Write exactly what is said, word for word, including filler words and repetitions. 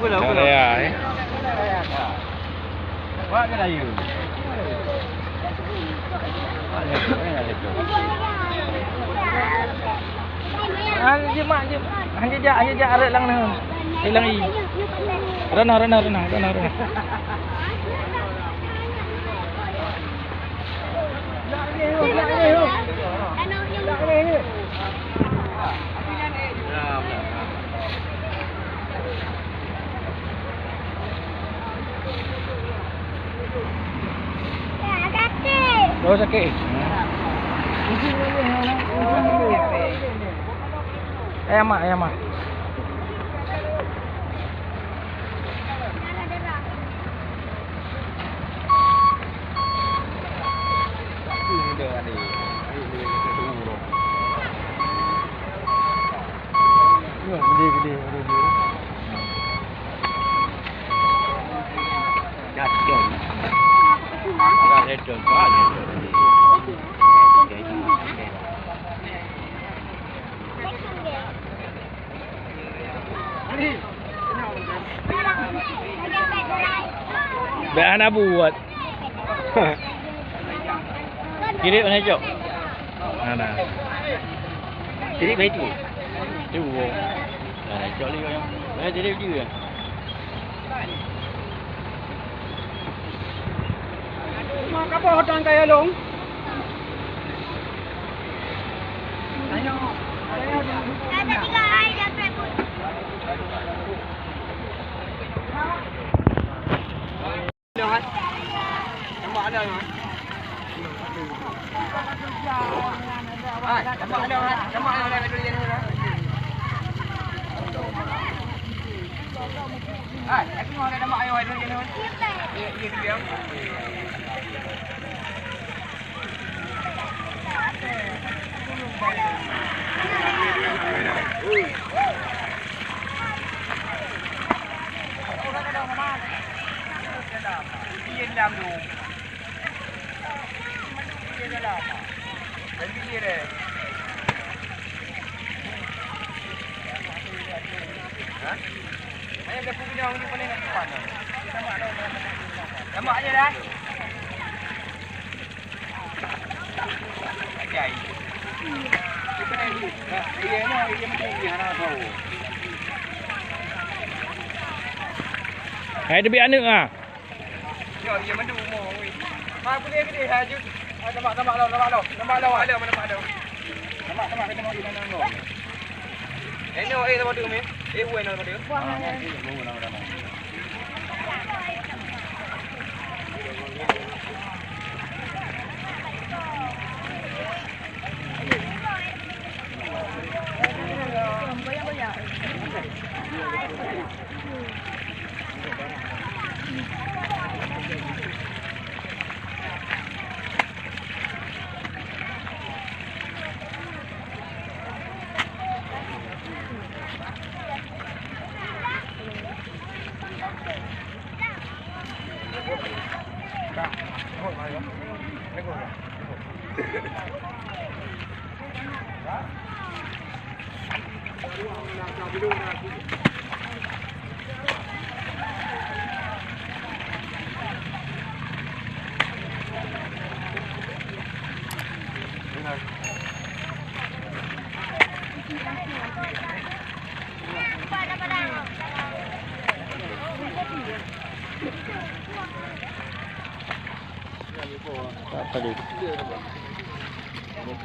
Dah raya, eh. Ah, jeuet mak, jeuet. Hana jak, hana jak arek lam nyoe. Arek lam i. Rona, rona, rona, rona, rona. Oh, sakit. Eh, mak, eh, mak. Dah hana buet. Kirim hana cok. Hana. Kirim hana cok. Cok. Hana cok lagi. Hana kirim juga. Mak, apa hutang kaya long? Hai, teubiet aneuk ah. Yo, iya mandu umur weh. Ha, boleh gede ha jut. Ha, tambah, tambah lom, tambah lom. Tambah lom. Tambah lom, tambah lom. Tambah, tambah, tambah lom. Eh, no, eh, tambah tu, meh. Eh, weh, tambah tu. Wah, eh. Tak apa dia.